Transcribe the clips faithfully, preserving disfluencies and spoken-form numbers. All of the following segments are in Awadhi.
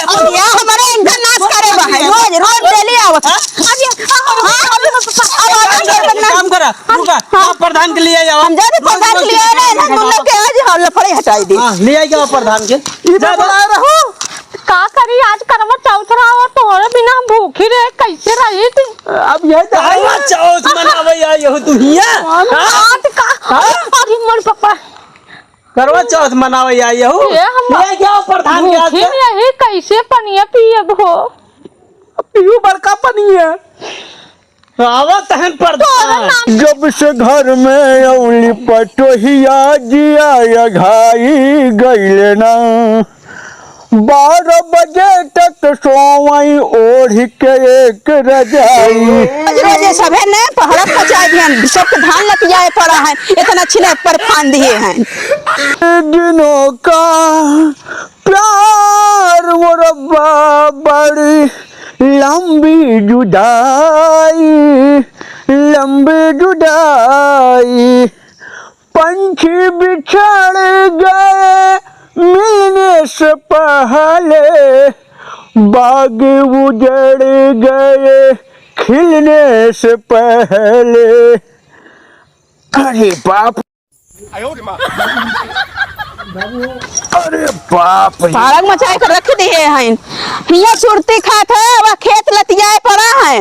अब ये हमारे इनका नाश करे बा है, रोज, रोज डेली आवत है। अब ये, अब, अब, अब, अब, अब, अब, अब, काम करा, रुका, हाँ। आप प्रधान के लिए आओ। हम जाते प्रधान के लिए आए ना, इन्हें दुनिया के आज हम लफड़े हटाई दे। हाँ, ले आई आओ प्रधान के। ये तो जा, जा। बुलाए रहो। का करी, आज करवा चौथ रहा और तोहरे बिना हम भूखी रहे, कैसे रही थी? अब यही तो करवा चौथ मनावे आई हो तू हिया? हाँ? आज का? हाँ? अरे मोर पापा। करवा चौथ मनावे आई हो? ये हम ले आई आओ प्रधान के आज भूखी से। रही, कैसे पनिया पियब हो? पीऊ बड़का पनिया। आवत हन प्रधान। जब से घर में अउली पटोहिया जिया अघाई गइले ना। बारह बजे तक सोवई ओढ़ के एक रजाई। रोज रोज सभे ने पहरा पचा दिहन, सबके धान लतियाए पड़ा है, इतना छिने पर फान दिए हैं। दिनों का प्यार वो रब्बा बड़ी लंबी जुदाई, लंबी जुदाई। पंछी बिछड़ गए मिलने से पहले, बाग उजड़ गए खिलने से पहले। अरे बाप। अरे बाप रे। पारक मचाए कर रख दिए हैं। हियाँ सुरती खात है, वह खेत लतियाए पड़ा है।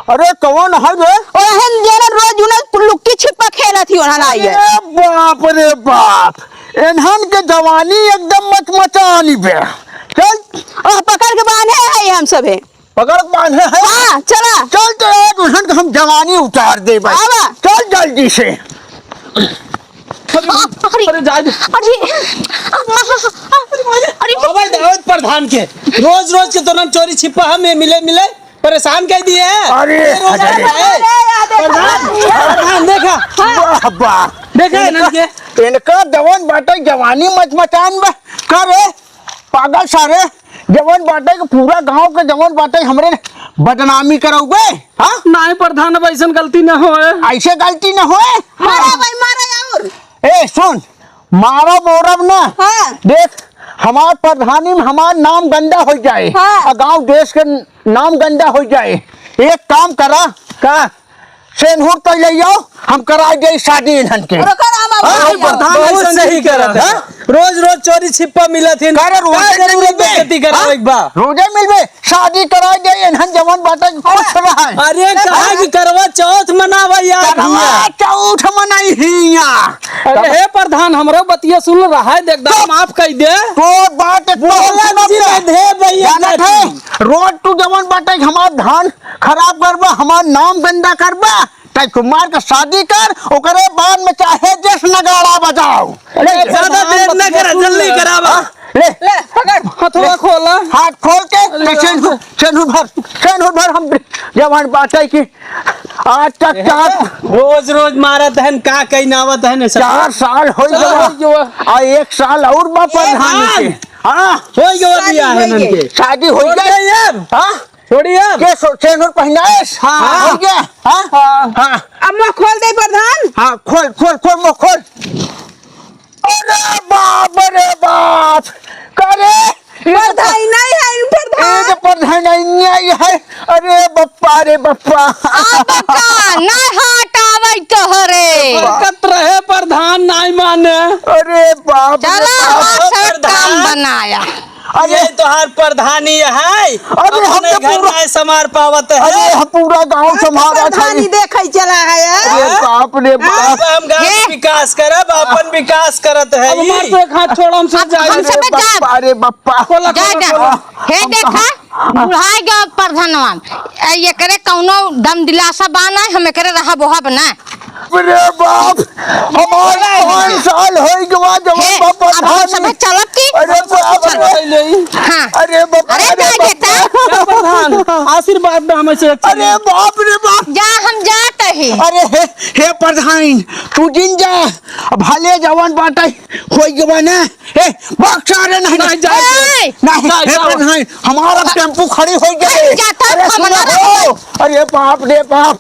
अरे कौन है रे? ओहन जेना रोज उन्हें लुक्की छिपा खेलत ही ओहन आई है। अरे बाप रे बाप। एनहन के जवानी एकदम मचमचानी बे। चल। ओह पकड़ के बांधे है हम सभे। पकड़ के बांधे है? हाँ, चला। चल तो आज उन्हन के हम जवानी उतार दे भाई। आवा। चल जल्दी से। अरे, अरे, अरे, जाए दे। अरे, अरे, अरे, अरे, अरे, अरे, अवैध, अवैध प्रधान के रोज रोज के तोरन चोरी छिपा हमें मिले मिले परेशान कर दिए हैं। अरे, ये रोज अरे। आता है। अरे, प्रधान, प्रधान देखा। वाह, वाह। देखा है इनका, इनके? इनका जवन बाटे जवानी मचमचान बा। का रे? पागल सारे, जवन बाटे के पूरा गांव के जवन बाटे हमरे बदनामी करउबे, हाँ? नाहीं प्रधान, अब अइसन गलती न होए। अइसे गलती न होए? मारा भाई, मारा और। ए, सुन, मारब ओरब ना। हाँ। देख, हमार प्रधानी में हमार नाम गंदा होइ जाए, हाँ। और गांव देश के नाम गंदा होइ जाए। एक काम करा, का? सेन्हूर पहिले आओ, हम कराई देई शादी इन्हन के। रुको राम बाबू, हाँ, भैया। प्रधान बहुत ऐसा सही नहीं करत है। हाँ? रोज रोज चोरी छिप्पा मिलत है। का रे, रोजे का जरूरत मिलबे? बेइज्जती करावे हाँ? के बा? रोजे मिलबे, शादी कराई देई इन्हन जवन बाटे खुश रहे। अरे कहा कि करवा चौथ मनावा यार करवा हिया। चौथ मनाई हिया। अरे हे प्रधान, हमरो बतिया सुन रहा है, देख दाम माफ कर दे। तो बात तो बोला सुनब जी ना। दे भैया जानत है, रोज तू जवन बाटे हमार धान खराब करबा, हमार नाम गंदा करबा, तै कुमार के शादी कर, ओकरे बाद में चाहे जस नगाड़ा बजाओ। अरे, ज्यादा देर न कर, जल्दी करावा। हाँ, ले। ले, पकड़। हथवा खोला। हाथ खोल के, ले। तो सेन्हूर, सेन्हूर भर, सेन्हूर भर हम जवान बाटे की आज तक चार रोज रोज मारत हन, का कहीं नावत हन, सब। चार साल हो चलो, गवा। हो गवा। आ एक साल और बा प्रधान के। हाँ। हो गवा बियाह है इनके। शादी हो गई। अब। हाँ। छोड़िए अब। के सो-, सेनुर पहिनाएस? हाँ। हाँ, हो गया? हाँ? हाँ। हाँ। अब मुँह खोल दे प्रधान। हाँ, खोल, खोल, खोल, मुँह खोल। अरे बाप रे बाप। करे? प्रधान नहीं है, प्रधान। ये तो प्रधान नहीं है। अरे बप्पा रे बप्पा। अब का? नहीं हटावे तोहरे। बरकत रहे प्रधान, नहीं माने। अरे बाप रे चला, बाप। हमार सब काम प्रधान। बनाया। अरे ये तोहार प्रधानी है, अरे अपने हमके घर पूरा, नहीं संभार पावत है। अरे हम पूरा गाँव संभारा था। प्रधानी देखे चला है। अरे बाप रे बाप। अब हम गाँव के विकास करब, अपन विकास करत है। अब हमार तो एक हाथ छोड़, हम सब अब जाए। हम सब अरे बप्पा, अरे बप्पा। खोला, जा, खोला, जा। खोला। हे देखा, बुढ़ाई गयो प्रधानवा। ए, एकरे कौनो दम दिलासा बा ना, हम एकरे रहा बोहब ना। अरे बाप, हमार पाँच साल होई गवा जवन हे, बाप अब हम प्रधान। सब चलब की? अरे बाप रे। हाँ। अरे बाप अरे रे जा बाप। बेटा। ए प्रधान, आशीर्वाद दे हमें से। अरे बाप रे बाप। जा, हम जात ही। अरे हे, हे प्रधान, तू जिन जा। भले जवन बाटे होई गवा ना। ए, बक्सा रे नहीं, नहीं, नहीं, जाए दे। ए! नहीं, नहीं, हे जाओ। प्रधान, हमारा टेम्पू खड़ी होई गई। नहीं, जाता अरे सुनो हमारा हो। अरे बाप रे बाप।